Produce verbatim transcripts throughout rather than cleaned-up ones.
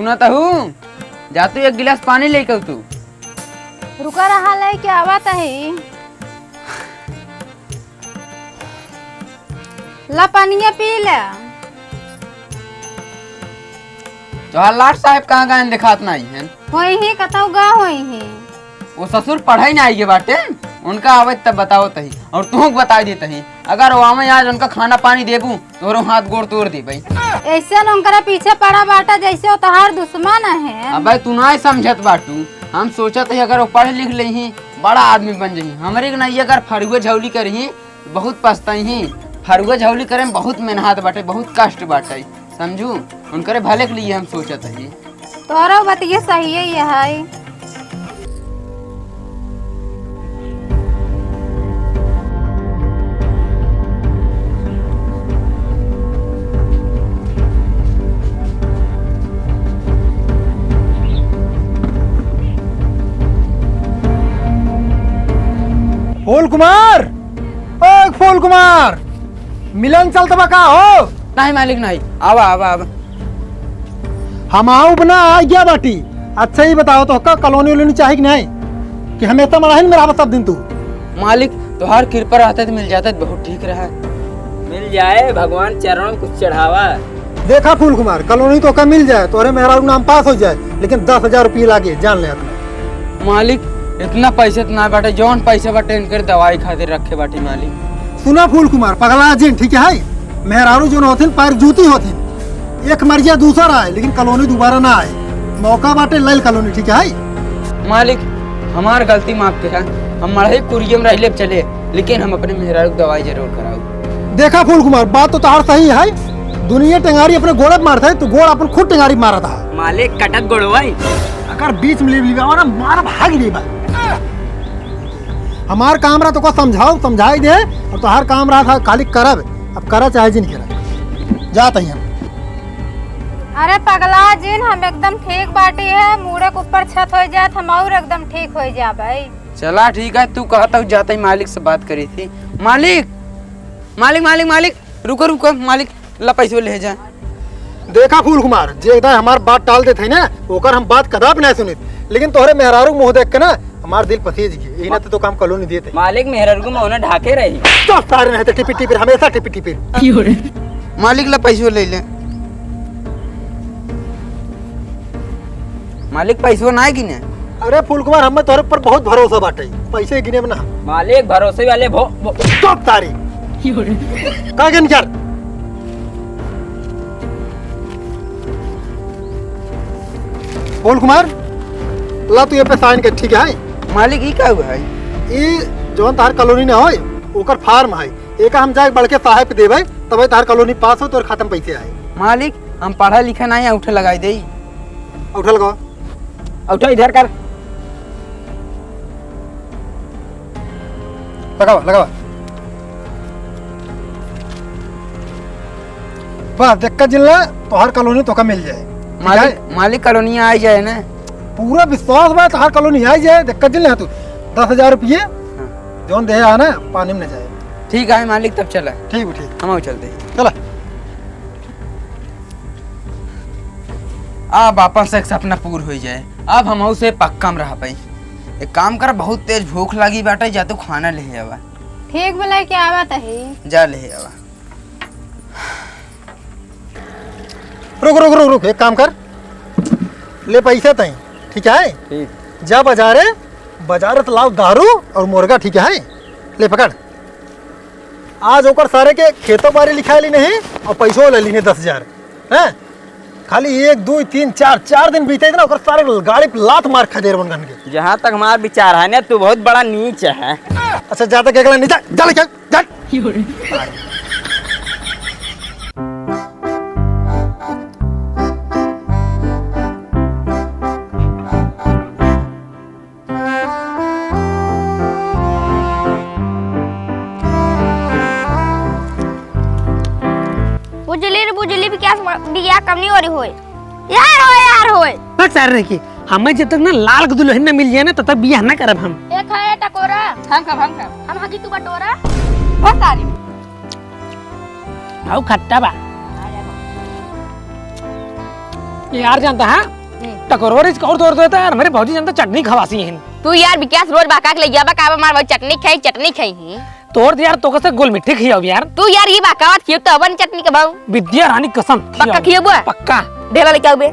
सुनत हूँ, जा तू एक गिलास पानी लेके आऊ तू। रुका रहा, लेके आवत ही। ला पनिया पी ले। तोहार लाट साहेब कहाँ गए हैं, दिखात नाहीं हैं। होइहीं, कतौ गा होइहीं। वो ससुर पढ़े ना आइगे बाटे, उनका आवे तब बतावत ही, और तुहूँ के बताई देत ही, अगर वो आवे आज उनका खाना पानी देबू, तोहरो हाथ गोड़ तोड़ देबे। ऐसे न उनकरा पीछे पड़ा बाटा जैसे वो तोहार दुश्मन है। अबे तू ना समझत बाटू, हम सोचत ही अगर वो पढ़ लिख लेही, बड़ा आदमी बन जही, हमरे के ना ये अगर फरुए झौली करही, बहुत पछताई ही। फरुआ झौली करे में बहुत मेहनत बाटे, बहुत कष्ट बाटे, समझू? उनकरे भले के लिए हम सोचत हई। तोरो बतिये सही है ये है। फूल कुमार, ओ फूल कुमार, मिलन चलत बा का हो? नहीं मालिक, नहीं। आवा, आवा, आवा। हम आउब ना, आ गया बाटी। अच्छा ही बताओ, तोहका कॉलोनी वोलोनी चाही कि नहीं? कि हमेशा मड़ाहिन में रहबा सब दिन तू? मालिक, तोहार कृपा रहता तो मिल जाता तो बहुत ठीक रहा। मिल जाए, भगवान चरणों में कुछ चढ़ावा। देखा फूल कुमार, कॉलोनी तोहका मिल जाए, तोहरे मेहरारू नाम पास हो जाए, लेकिन दस हजार रुपये लागे, जान ले अपने। मालिक, इतना पैसा तो ना बाटे, जौन पैसा बाटे इनकर दवाई खातिर रखे बाटी मालिक। सुना फूल कुमार, पगला जिन, ठीक है? मेहरारू जौन होथिन, पैर जूती होथिन। एक मर गया, दूसरा आए, लेकिन कॉलोनी दोबारा ना आए। मौका बाटे, लैल कॉलोनी, ठीक है? मालिक, हमार गलती माफ किया, हम मड़ही कुरिये में रहले चले, लेकिन हम अपने मेहरारू के दवाई जरूर कराऊ। देखा फूल कुमार, बात तो तोहार सही है, दुनिया टेंगारी अपने गोड़े पे मारत है, तू गोड़ अपन खुद टेंगारी मारत है। मालिक, कटत गोड़वा ही। अगर बीच में ले लिया ना, मार भाग देबा। हमार काम रहा तोका समझाओ, समझाई दे, और तोहार काम रहा था खाली करब। अब करा चाहे जिन करा, जात ही हम। अरे पगला जिन, हम एकदम ठीक बाटी है, मूड़े के ऊपर छत हो जात, हम और एकदम ठीक हो जाबे। चला ठीक है, तू कहत हूँ, जाते ही मालिक से बात करी थी। मालिक, मालिक, मालिक, मालिक, रुको, रुको, मालिक, ला पैसो ले जा। देखा फूल कुमार, जे एकदा हमार बात टाल देत है ना, ओकर हम बात कदापि नहीं सुनित, लेकिन तोहरे मेहरारू के मुँह देख के ना हमार दिल पसीज गई। यही नाते तो काम कॉलोनी देते। मालिक, मेहरारू के मुँह ना ढाके रही। तो सारे नहीं तो टिपिर टिपिर, हमेशा टिपिर टिपिर। मालिक, ला पैसो ले ले। मालिक, पैसो ना है कि ने? अरे फूल कुमार, हमें तोहरे पर बहुत भरोसा बाटे, पैसे गिने में ना। मालिक, भरोसे वाले भो, भो। चुप तारी। का गिन कर? फूल कुमार, ला तू ये पे साइन कर, ठीक है? मालिक, ई का हुआ है? ई जौन तार कॉलोनी ना होय, ओकर फार्म है। एका हम जाके बड़के साहेब पे देबे, तबे तार कॉलोनी पास हो, तोर खाता में पैसे आए। मालिक, हम पढ़ा लिखा नहीं, अंगूठा लगाई दे। अंगूठा लगाओ। अंगूठा इधर कर। लगावा, लगावा। बस, दिक्कत जिन ला, तोहार कॉलोनी तोका मिल जाए। ठीक मालिक, है? मालिक, कॉलोनी आ ही जाए ना। पूरा विश्वास बा, तोहार कॉलोनी आ ही जाए, दिक्कत जिन ला तू। दस हजार रुपये, हाँ। जौन देहे आना, पानी में न जाए। ठीक है मालिक, तब चला। ठीक, ठीक। हम चलते हैं। चला। अब आपन से एक सपना पूर हो जाए, अब हम उसे पक्का में रह पाई। एक काम कर, बहुत तेज भूख लगी बाटे, जा तू खाना ले आवा। ठीक बा, लेके आवा तही। जा ले आवा। रुक, रुक, रुक, रुक, एक काम कर, ले पैसा तई, ठीक है? ठीक। जा बाजारे, बाजारे तो लाओ दारू और मुर्गा, ठीक है? ले पकड़। आज ओकर सारे के खेतों बारी लिखाई ली नहीं और पैसों ले ली नहीं दस हजार, हैं? खाली एक, दो, तीन, चार, चार दिन बीते ना, ओकर सारे गाड़ी पे लात मार खदेर बन के। जहाँ तक हमार विचार है ना, तू बहुत बड़ा नीच है। अच्छा, जा तक एकला नहीं जा, जा ले चल, जा। बुझली रे बुझली, बियाह, बियाह कब नहीं हो रही होए? यार होए, यार होए। बस यार रे की, हमें जब तक ना लाल के दुल्हन ना मिल जाए ना, तब तक बियाह ना करब हम। एक है टकोरा। हम खाब, हम खाब। हम हगी तू बटोरा। बस सारी। आओ खट्टा बा। ये यार जानता है? टकोरवा रिच कौर तोर देता यार, हमरे भौजी जनता चटनी खवासी हैं। तू यार विकास रोज बहका के ले जाबा का, हमार भौजी चटनी खाई, चटनी खाई ही। तोर तो यार तोका से गुल मिट्टी खियाओ यार। तू यार ये बहकावत खियो तो अपन चटनी के भाव। विद्या रानी कसम पक्का खियाओ। खियाबा? पक्का। ढेला लेके आउबे।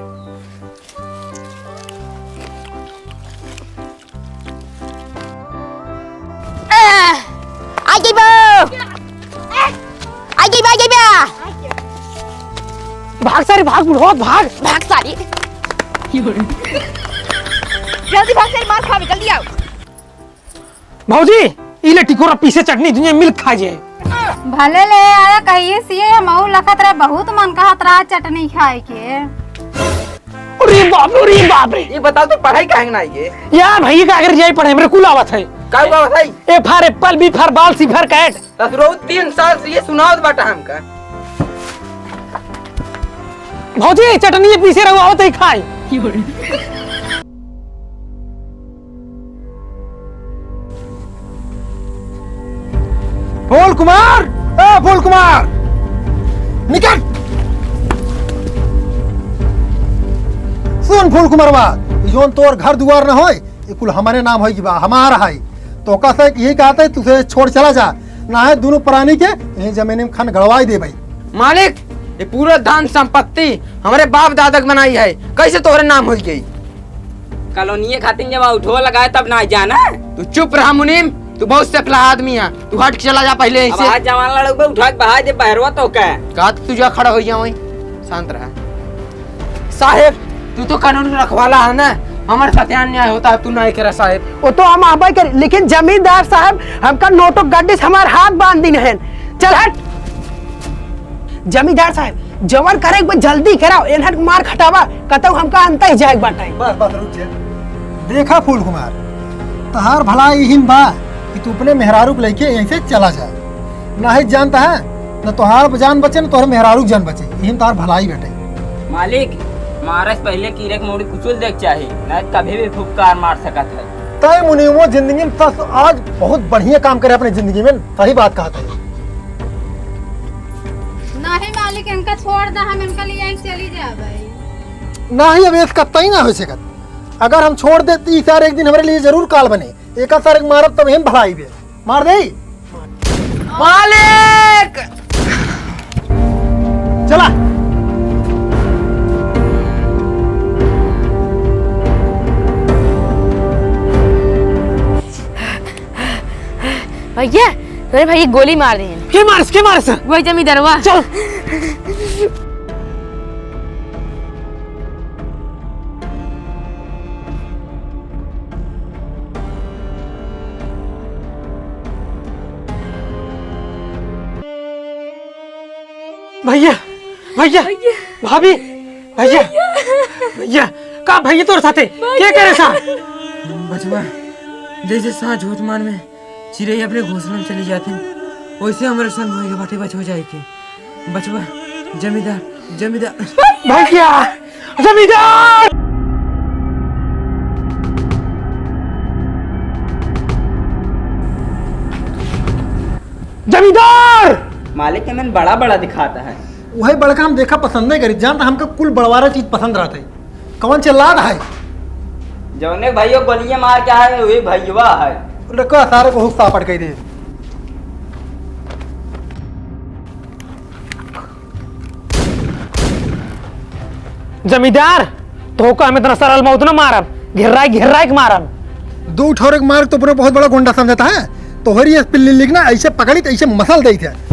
आ, आ गई बो। आ गई बो, आ गई बो। भाग सारी, भाग बुढ़ौत, भाग। भाग सारी। जल्दी भाग सारी, मार खावे, जल्दी आओ। भौजी, ई ले टिकोरा पीसे चटनी, दुनिया मिल खा जाए। भले ले आया कहिए सिए, हमहू लखत रहे, बहुत मन कहत रहा चटनी खाए के। अरे बाप रे, अरे बाप रे। ये बताओ तो पढ़ाई काहे ना आई है? यार भैया का अगर जाई पढ़े, हमरे कुल आवत है। का आवत है? A for apple, B for ball, C for cat। ससुरो तीन साल से ये सुनावत बाटा हमका। भौजी, चटनी पीसे रहो, आवत है खाए। फूल कुमार, ए फूल कुमार, निकल। सुन फूल कुमारवा, ई जोन तोर घर दुआर न होय, ई कुल हमरे नाम होई बा, हमार है। तो कसे यही कहते, तुसे छोड़ चला जा, ना है दोनों प्राणी के यही जमीन में खन गड़वाई दे भाई। मालिक, ये पूरा धन संपत्ति हमरे बाप दादा के बनाई है, कैसे तोहरे नाम होई गई? कॉलोनिये खातिर जब उठवा लगाए तब ना जाना। तू चुप रहा मुनीम, तू बहुत सकला आदमी है, तू हट के चला जा पहले अब यहीं से। आज जवान लड़क बे उठा के बहा दे बहरवा तो का। का तू जा खड़ा हो जा वहीं, शांत रहा। साहेब, तू तो कानून रखवाला है ना, हमारे साथ यहाँ अन्याय होता है, तू ना करा साहेब। वो तो हम आबे करी, लेकिन जमींदार साहब हमका नोटो गड्डी से हमार हाथ बांध दिन है। चल हट। जमींदार साहब, जवन करे एक बार जल्दी कराओ, एनहर मार खटावा, कतौ हमका अंतही जाए के बाटे। बस, बस, रुक जा। देखा फूल कुमार, तहार भलाई इहिन बा कि तू अपने मेहरारू के लेके यहीं से चला जा। ना ही जानता है, न तोहार जान बचे, न तोहरे मेहरारू के जान बचे। इहिन तोहार भलाई बेटे। मालिक, मारे से पहले कीड़े के मूड़ी कुचल देख चाही, नहीं तो कभी भी फुफकार मार सकत है। तय मुनीमो जिंदगी में तस आज बहुत बढ़िया काम करे अपने जिंदगी में, सही बात कहत है। नहीं मालिक, इनका छोड़ दे, हम इनका लिए यहीं चली जाबे। नहीं, अब इसका तय ना हो सकत। अगर हम छोड़ दे तो ई सार एक दिन हमरे लिए जरूर काल बने। एक सार एक मारब तब हम भलाई बे। मार दे। मालिक! चला। भैया, तोरे भैया गोली मार दे। के मारस, के मारस? वही जमींदारवा। चल। भैया, भैया, भैया। भाभी, भैया, भैया। भैया, का भैया तोर साथे? भैया। के करे सा? बचवा, जैसे सांझ होत मान में चिरई अपने घोंसला में चली जाती, वैसे हमरे संग होए के बाटे बचवा जाए के। बचवा, जमींदार, जमींदार। भैया, जमींदार! जमींदार! मालिक के मन बड़ा बड़ा दिखाता है। वही बड़का हम देखा पसंद नहीं करी, जानता हमका कुल बड़वारा चीज पसंद रहता है। कौन चिल्लात है? जौने भैया गोलियां मार के आए, वही भैया है। रखो, सारे को हुस्सा पड़ के दे। जमींदार, तोहका हम इतना सरल मौत ना मारब, घेर्राई घेर्राई के मारब। दो ठोरे के मार तो पूरा बहुत बड़ा गुंडा समझता है। तोहरी ये पिल्ली लिखना ऐसे पकड़ी तो ऐसे मसल देई थे।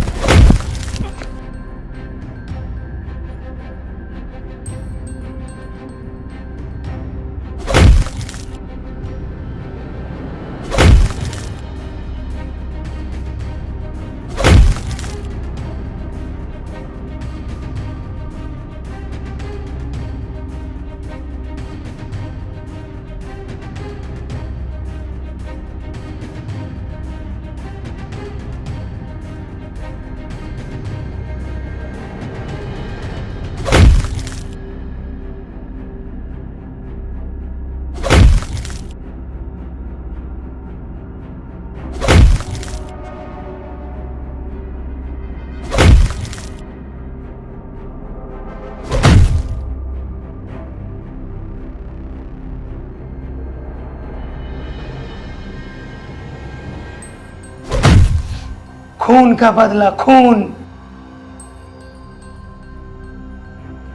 खून का बदला खून।